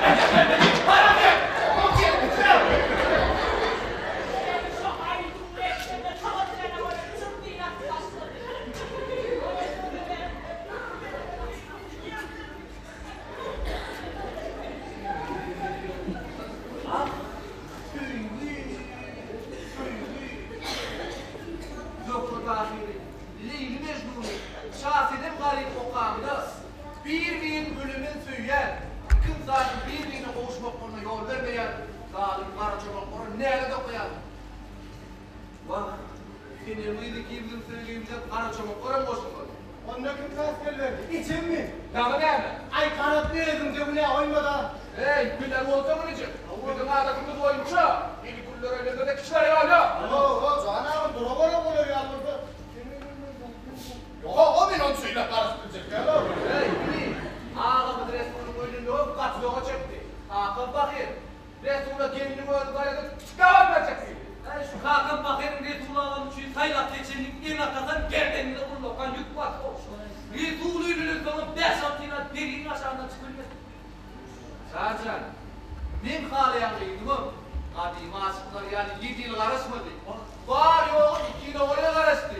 Ah, söýgi, söýgi. Zöhre Tahyry, Leýli Mejnuny, Şasenem Garyp okaňda, bir-birini ölemen söýýän, iki ynsanyň bir-birine gowuşmaklaryna ýol bermeýän zalym garaçomaklara nälet okaýardyň. Wah, Senem gyz ikimiziň söýgimize garaçomaklaram goşulmaly. Onda kim päsgel berdi? Ejemmi? Dagy näme? Aý, garaz, özüňde günä goýma-da. Eý, bilen bolsaň inijik, biziň adatymyz boýunça, ili-günler öýlenmese kiçilere ýol ýok. Hawa, jan agam, dura-bara bolar ýaly bolsa, sen öýlenmeli Ýok-a, men ony şeýle garaşyp biljek däl-ow. Eý, ini, agamyz Resulyň öýlenmegem gaty zoga çekdi. Kakam pahyr, Resula gelniň özi saýlasa kiçi gabat berjek diýdi. Äý, şu kakam pahyryň Resul agam üçin saýlap seçenini ene-atadan gerdeninde ullakan ýük bar-ow. Resul öýlenensoňam bäş-alty ýyl-a deriň aşagyndan çykybilmez. Jajan, meň halaýan gyzymam gadymy aşyklar ýaly ýedi ýyl garaşmady. Bary-ýogy iki ýyla golaý garaşdy.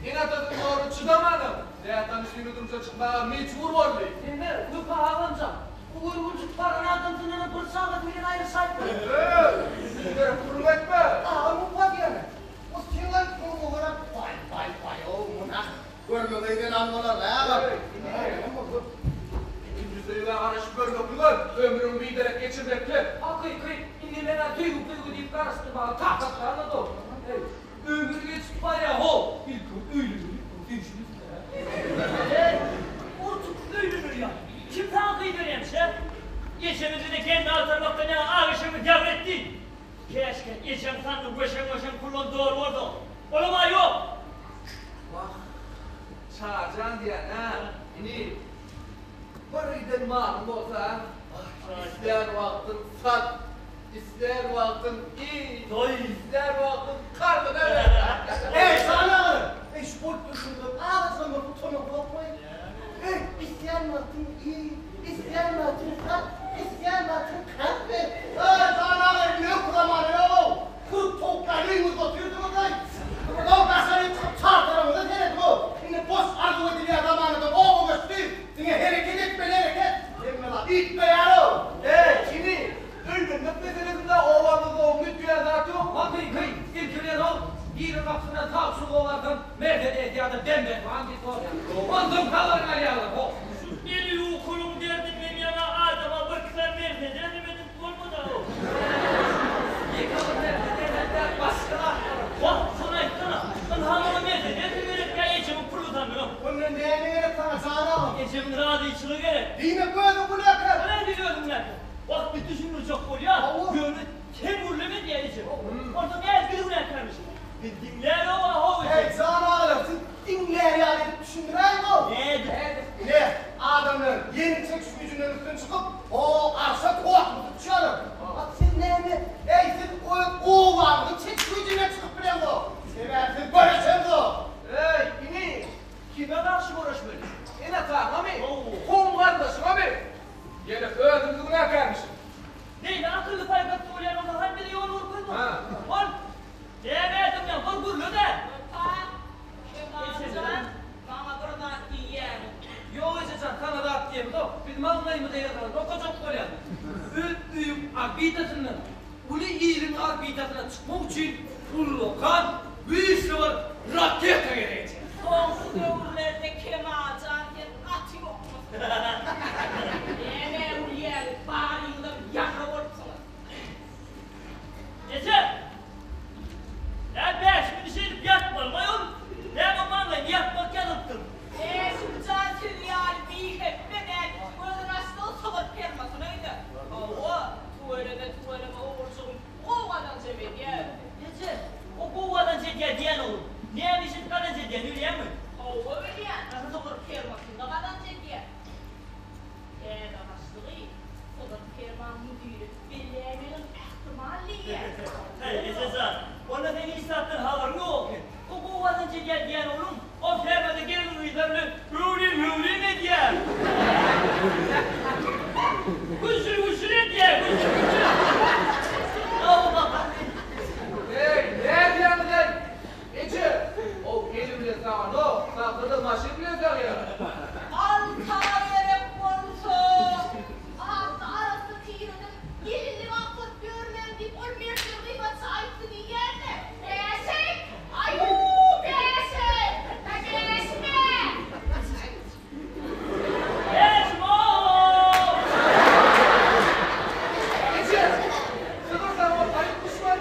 Ene-atasynyň zoruna çydamanam, nätanyş birine durmuşa çykmaga mejbur boldy. Ene, Wepa agamjan, bu görgüljik baran adamsyndanam bir çagasy bilen aýryşaýypdyr. Eý, biderek gürrüň etme! Agam Wepa diýýäne, o seň aýtmagyňa görä baý, baý, baý-ow, munah. Görmegeý zenan bolar-la, agam. Eý, ine, ikinji söýgä garaşyp görmekligem ömrüňi biderek geçirmeklik. Hakyky, indi men-ä söýgi-pöýgi diýip garaşdyrmaga takat galmady-ow. Eý, Ömür geçip barýa how, ilki öýleneli, soň söýüşeris-dä. Eý, urtutuz öýlener ýaly, kim saňa gyz berýämiş, hä? Ejemiz bize gelin agtarmakdan ýaňa ak eşegimiz ýagyr etdi. Käşgä ejeň sandygy weşeň-weşeň puldan doly bolsa, olam-a ýok. Wah, Çarjan diýýän-ä, ini, bir giden malyň bolsa, islän wagtyň sat. Islän wagtyň iý, islän wagtyň karzyna ber. Eý, jan agalar! Eý, şu bolup durşuňyzdan azajygam bolsa utanmak ýokmy? Eý, islän wagtyň iý, islän wagtyň sat, islän wagtyň karz ber. Eý, jan aga, indi öňki zamana ýog-ow. Kürk towuk ýaly öýüňizde otyrdyňyz-aý. Ow, daşary çykyp çar tarapyňyza serediň-ow. Indi boş arzuw edilýän zamanadan oba göçdi. Diňe hereket etmeli, hereket. Hemme zat üýtgeýär-ow. Eý, ini, Öýlenmek meselesinde obamyzda oňňut diýen zat ýok. Hakyky, ilki bilen ol biriň gapysyndan sag çuga barsaň, Mersedes ýa-da BMW bar diýip soraýar. Onsoň habaryňy alýarlar, ho. Şu eli ýukalyň derdinden ýaňa adama bir kysar Mersedesem edinip bolmad-a-ow. Ýeke bir Mersedesem däl, başga zatlaram. Wah, şony aýtsana. Ynha maňa Mersedesem gerek ýa ejemiň puly sandygy. Onda näme gerek saňa, jan agam? Ejemiň razyçylygy gerek. Diýmek özüň günäkär. Ol nähili özüm günäkär? Wah, bir düşündirjek bolýar, ýöne sen gürleme diýýär ejem. Onsoň nädip biz günäkärmişik? Biz diňläýoga how eje. Eý, jan agalar, siz diňlär ýaly edip düşündiräýiň-ow. Nädip? Ine, adamlar ýeňil çekiş güýjünden üstün çykyp, ho, arşa kosmosa uçýarlar. A siz näme? Eý, siz öz obaňyzyň çekiş güýjünden çykyp bileňzok. Sebäbi siz göreşeňzok. Eý, ini, kime garşy göreşmeli? Ene-ataňamy? Kowum-garyndaşyňamy? Ýene özümizi günäkärmişik. Beýle akylly paýhasly bolýan bolsa hany bize ýol görkezme. Bol. Näme edimýäň, bol gürle-de. Wepa, Kemaljan, maňa bir zat diýýäňiz. Ýok ejejan, saňa zat diýemzok. Biz maňlaýymyza ýazylan okajak bolýas. Öz öýüň orbitasyndan uly iliň orbitasyna çykmak üçin ullakan, güýçli bir raketa gerek eje. Soňky döwürlerde Kemaljan sen gaty ýokmasyň. Näme öwülýäňiz, baryňyzam ýaňra bolupsyňyz. Eje! Nä bäşimini şeýdip ýatmalymaý ol? Näme maňlaýyna ýatmak ýazylypdyr? Bäşimjan siz ýaly bihepbe däl, gözüni açdygy sygyr fermasyna gider. Hawa, tüweleme, tüweleme oguljygym gowy gazanjam edýär. Eje, o gowy gazanç edýär diýýän. Güjül-güjül edýär, güjül-güjül. Eý, nädýäňiz-eý? Eje, o eli bilen saganok, sagsa-da maşyn bilen sagýar. Al saňa gerek bolsa. Atly arassa tireden gelinlik agtaryp ýörmäň diýip ol mertler gybatçy aýtdy diýýän-de. Bäşim! Aý-uw, Bäşim! Bäşim-ä! Bäşim-ow! Eje, sygyr sagyp aýypmyşlaý,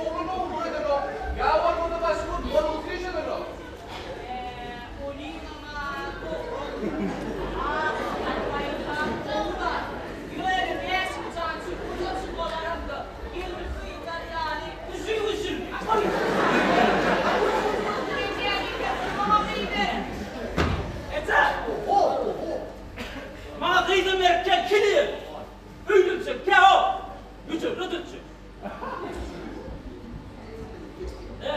oglan ogullyk edenok, ýa bolmasa başga bir bolgusy iş edenok. Ä, olyňam-a dogry. Ahyry aýtsam gowy zat. Ýöne Bäşim jan şu gudaçy bolaramda, gelin gyzlar ýaly Güjül-güjül. Eje! Maňa gyzym berip gel kili! Öýlenjek kä o! Müjerret etjek. E,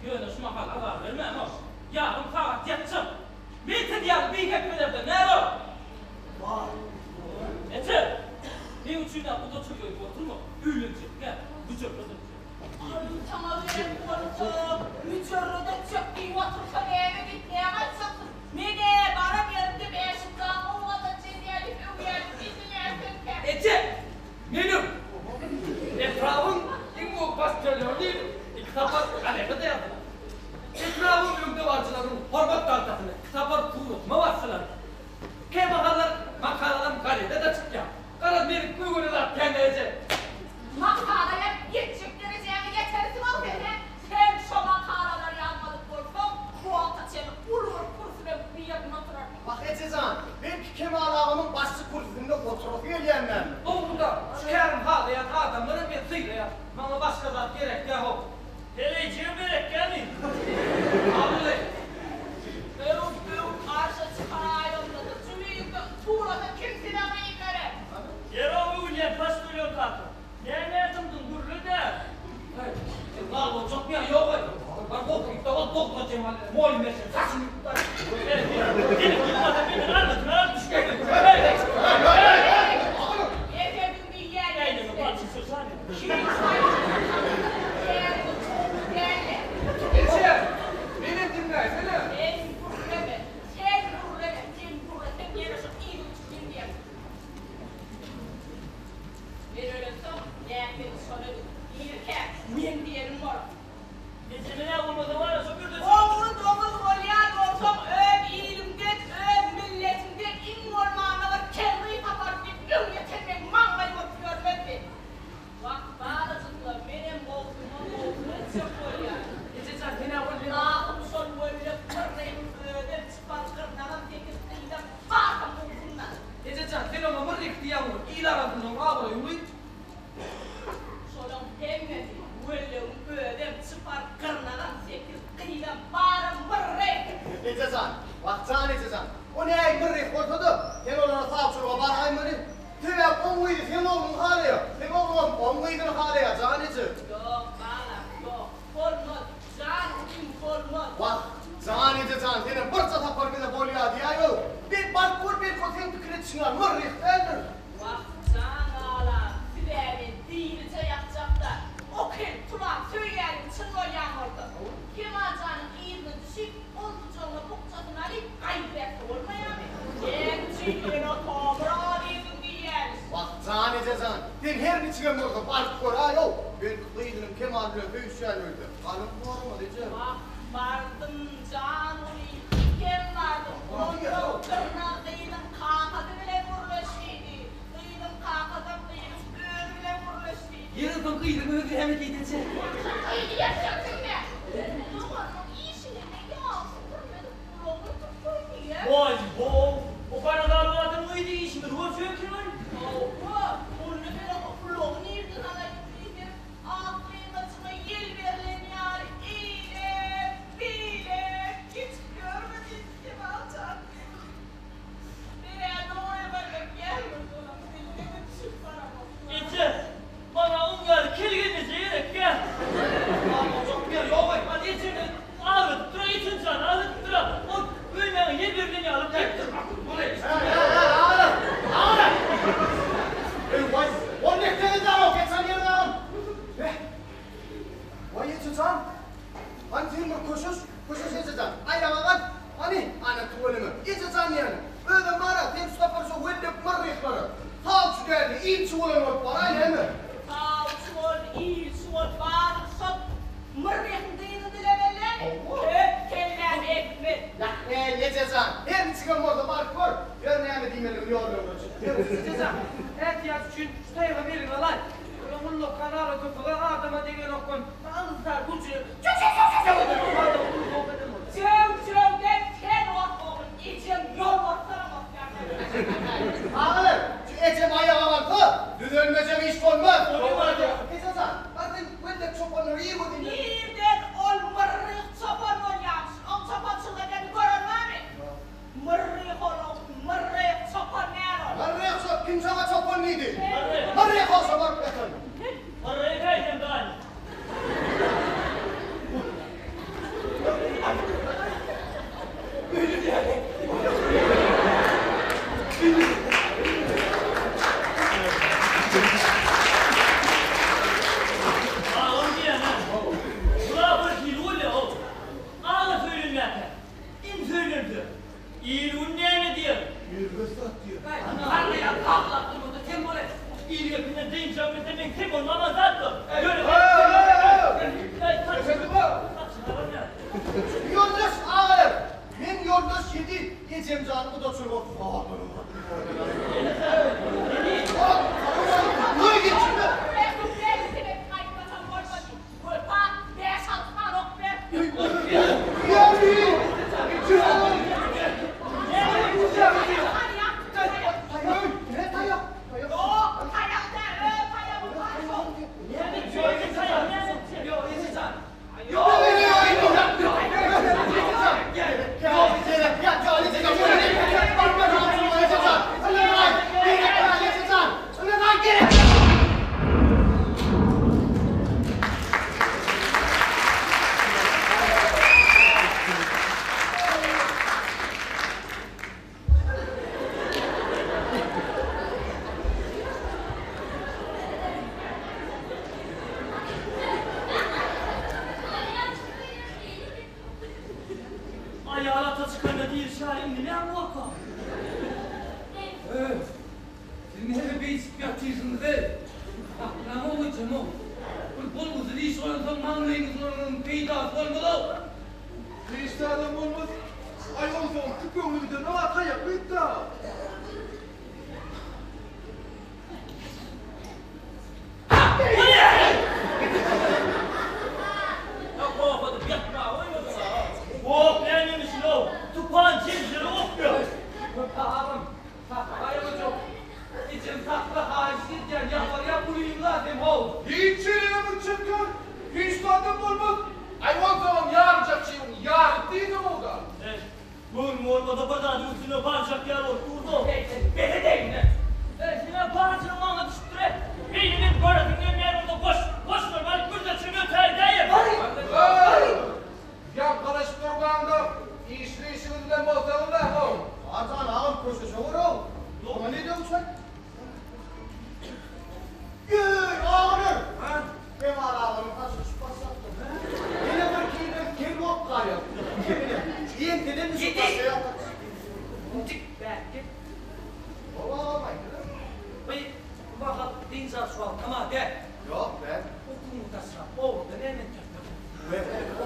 ýöne şu mahal azar bermäň-ow. Ýarym sagat ýatjak. Men siz ýaly bihepbelerden näro? Eje! Meň üçin-ä gudaçylyk edip oturma. Öýlenjek kä, müjerret etjek. Aý, saňa gerek bolsa, müjerret etjek diýip otursa näme diýip, näme aýtjaksyň? Men-ä baran ýerimde Bäşim jan gowy gazanç edýär diýip öwýärdim, indi nätsemkä? Eje, meniň etrabyň iň gowy poçtalýony iki sapar gazete-de ýazdylar. Etrabyň öňdebaryjylarynyň hormat tagtasyna iki sapar suratyma basdylar. Kämahallar makalalarym gazete-de çykýar. Garaz, meni gögele zat kän-dä eje. Makala ýazyp ýetjek derejäňe ýetersiň-ow sen, hä? Sen şo makalalary ýazmadyk bolsaň, bu wagta çenli uly bir kürsüde bir ýerinde oturardyň. Wah, eje jan, belki Kemal agamyň başçy kürsüsinde oturasy gelýändendir. Dogruda, şu kärim halaýan adamlaram meni sylaýar. Maňa başga zat gerek däl-how. Heleýjigem gerekkämi? Abyly. Öwüp-öwüp arşa çykaraýamda-da, jübiňde surata kim size gyz berer? Ýer-ow öwülýän poçtalýon kaka. Näme dymdyň, gürle-dä! Heý, sen lal boljakmy ýa ýog-aý? Bar gopuryp-da ol dogma Jemal bilen moýun berşen saçyny ýuwup-da. Heý, seniň ýykmasa menden almasyna al düşgeni. Heý! Esedim diýýän Äýnegimi etse. açyp sürsäni. Hiç haýsynyň tärini gowy däldi. Eje, menem diňläýsene. Sen gürleme, sen gürleme, sen gürleseň ýene şu yzyň çykyň diýersiň. Men ölensoň, nätmeli şony ediň. Dirikä, meň diýenim bolar. Ejeme nä bolmasa bar-a, şo birde. Ogry doňuz bolýan bolsaň, öz iliňden, öz milletiňden iň bolmanda bir kelli taparys diýip öňýeten meň maňlaý bolup ýörmezdi. Wah, balajyklar, menem gowusyna gowusyny etjek bolýan. Eje jan, sen-ä ol Ahym şol wellek myrryhyň özem çypar gyrnagam sekiz gyzam barsam gowusyndan. Eje jan, sen oňa myrryh diýýäň ol il arasynda oň abraýy uly. Şolaň hemmesi, wellegiň özem, çypar gyrnagam, sekiz gyzam, baram myrryh. Eje jan, wah jan eje jan, o näi myrryh bolsa-da, sen olara sawçylyga baraýmaly. Sebäp oň gyzy seň ogluňy halaýar, seň ogluňam oň gyzyny halaýar jan eje. Ýok, balam, ýok. Bolmaz, jan ulim bolmaz. Wah, jan eje jan, senem birje sapar bize bolýa diýäý-ow. Bir baryp gör, belki ol seň pikir edişiň ýaly myrryh däldir. Wah, jan balam, siz-ä men diriçe ýakjak-da. O kel tulam söýýäniň çyn bolýan bolsa, Kemal janyň yzyna düşüp, ol gujagyna bukjasyny alyp gaýdyberse bolmaýarmy? Näme üçin ýene Tomur azyzyň diýýämiş. Wah, jan eje jan, sen her niçigem bolsa baryp göräý-ow, belki gyzynyň Kemal bilen söýüşýänini bilse, galyň soramaz eje. Wah, bardym, jan uly, hem bardym, onda gyrnak gyzyň kakasy bilen gürleş diýdi. Gyzyň kakasam gyzyň özi bilen gürleş diýdi. Ýeri soň gyzyň özi näme diýdi eje? Gyzy ýatyrsyň-da. Doganynyň işiginde ýag süpürmedik gulagyny tutsaý diýýär. Waý-bow! O gara galyp adam gyzy işimizi görse eken. Hawa, onda men oňa ulagy nirden alaýyn diýsem, ak gyňajyna ýel berlen ýaly eýläk, beýläk geçip ýörme diýdi Kemal jan. Men-ä dogry barmak ýermi onuň diline-de düşüp baramok. Eje, maňa oň ýaly kel gelneje gerekkä. ilçi bolan bolup baraý näme? Sawçy bol, ilçi bol, bary şol Myrryhyň dyzyny dilemelilämi? Öp kellämi ekmez. Ýa, eje jan, her niçigem bolsa baryp gör. Ýör näme diýmelidigini ýol öwretjek. Eje jan, ätiýaç üçin şu taýagy eliňe alaý. Öň ullakan ala köpege adama degen okdan aňsat gülçüne çöw-çöw-çöw-çöw edip adamy gursak eden bolýar. Çöw-çöwden sen gork ogul, ejeň ýolbarsdanam gorkýar. Agalar, şu ejem aýaga galsa, düzelmejek iş bolmaz. Eje jan, bar sen Wellek çopanlary ir göz indi. Nirden ol myrryh çopan bolýarmyş? Oň çopançylyk edenini gören barmy? Myrryh ol ogul, myrryh, çopan däl ol. Myrryh çop, kim saňa çopan diýdi? Myrryh bolsa baryp ýatan. Myrryh eýsem daýy. Agam diýýän-ä. Bula bir hili bolýa-ow. Aga söýlenmäkä, in söýlense, il-gün näme diýer? Erbet zat diýer. Garryýa gaglap durmasa kem bolar. Il gepinden dynjam bilse men kem bolmam-a zatdyr. Ýöne Ýoldaş agalar, men ýoldaş ýedi, ejem jany gudaçylyk otuz. Aýal ata çykanda diýilşi ýaly indi näme bolka? Öý, siz näme beýdişip ýatyrsyňyz-eý? Aklama goýjam-ow. Bir bolgusyz iş bolansoň maňlaýyňyzy uranyň peýdasy bolmaz-ow. Hiç zadam bolmaz. Aý onsoň tüpeňli giden oňa taýak gyýypda. Hop nämemişin-ow, tupan jenjeli gopýar. Agam, sakla aýagyjyk. Ejem sakla haýyşt edýän, ýalbarýan ulyňla sen how. Hiç ýerine bir çykar, hiç zadam bolmaz. Aý onsoňam ýaryjak çybyň ýaryp diýdim-ow-da. Eý, Göwnüme bolmasa bir zadyň üstüne barjak ýaly bolup durdy-ow. Bes edeýin-le. Eý, seň-ä barjynyň maňa düşüpdir-e. Beýle meni göresiň gelmeýän bolsa goş, goşlar baryp mürzeçiň ötäýdäýem. Eý, ýaňkalaşyp durmaň-da, işli işiňiz bilen bolsaňyz-a, how. Arjan agam köşeşe gör-ow. Oňa ne döwçek? Ýöý, agalar! Kemal aganyň saçy düşüp başlapdyr. Ýene bir kilden kem bolup galýar. Kemine, ýeňseden düşüp başlaýar saç. Injik bäkge. Hawa agam aýdyber. Bi bu mahal dynç alyş wagtam-a däl. Ýok, däl. Okuwyňy taşlap, obada näme etjekdiň?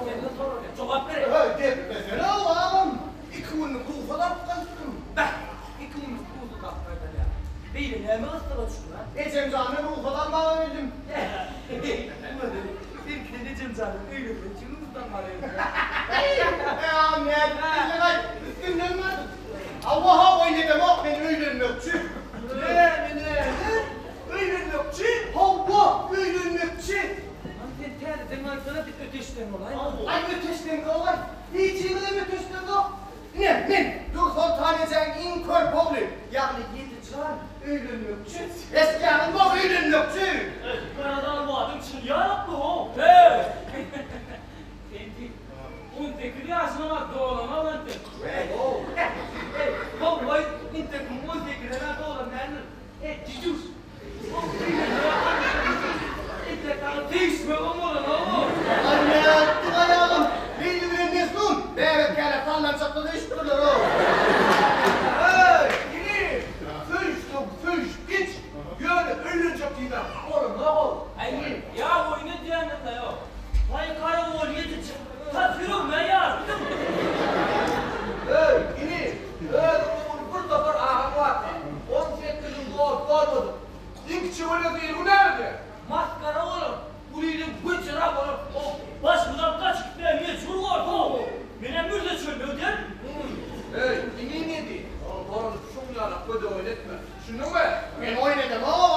Senden soralýar, jogap ber. Heý, depmesene-ow agam. Iki günlük rugsat alyp gaýtdym. Beh, iki günlük rugsat alyp gaýdalýar. Beýle näme gyssaga düşdüň, a? Ejem jandan rugsat almaga geldim. Belki sen ejem janyň öýlenmek üçin rugsat almaga geldiň. Eý, agam nädip bildiň-aý, üstünden bardyň. Hawa-ha, oýnadamok, men öýlenmekçi. Näme, näme? Öýlenmekçi? Hawa, öýlenmekçi. Hany sen täzeden aýtsana, biz öteşden bolaýmaly. Aý, öteşdeňzok-aý. Hiçiňizem öteşdeňzok. Ine, men, Dürsoltan ejäň iň körpe ogly, ýagny Ýedijan öýlenmekçi. Eşitýäňizmi, ol öýlenmekçi! Eý, Garadalbadyň çyn ýarakly-how! Heý! Sen diý, on sekiz ýaşyňa dolanok entek. Weý-how! Eý, how-waý, entek muň on sekizem-ä dolan däldir. Eý, jüjüş! Işe bolýasy il günämi diýýär. Masgara bolar, ulynyň göçera bolar. O başymyzy alyp gaçyp gitmäge mejbur bolarys ho. Menem mürze çölüne giderin. Eý, iniň edi. Goranyp şuň ýalak gödek oýun etme. Düşündiňmi? Men oýun edemok.